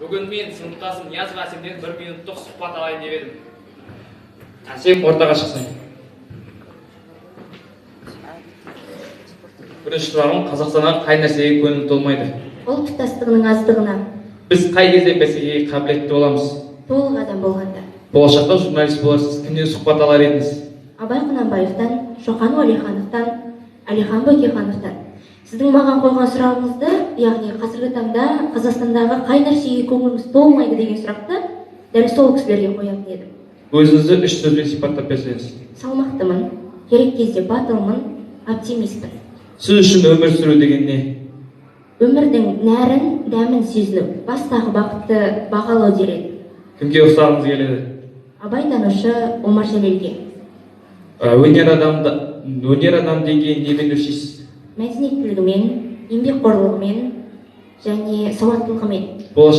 Бүгін мен сыныптасым Ниязова Әсемнен бір минуттық сұхбат алайын деп едім. Әсем, ортаға шықсаң. Бірінші сұрағым: Қазақстандағы қай нәрсеге көңіл толмайды? Ұлт тұтастығының аздығына. Біз қай кезде бәсекеге қабілетті боламыз? Толық адам болғанда. Болашақта журналист боларсыз, кімнен сұхбат алар едіңіз? Абай Құнанбаевтан, Шоқан Уәлихановтан, Әлихан Бөкейхановтан. Сіздің маған қойған сұрағыңызды, яғни қазіргі таңда Қазақстандағы қай нәрсеге көңіліміз толмайды деген сұрақты дәл сол кісілерге қоятын едім. Өзіңізді үш сөзбен сипаттап берсеңіз. Салмақтымын, керек кезде батылмын, оптимистпін. Сіз үшін өмір сүру деген не? Өмірдің нәрін, дәмін сезіну, бастағы бақытты бағалау дер едім. Кімге ұқсағыңыз келеді? Абайтанушы Омар Жәлелге. Өнер адам деңгейін немен өлшейсіз? Мәдениеттілігімен, еңбекқорлығымен және сауаттылығымен. Болашақ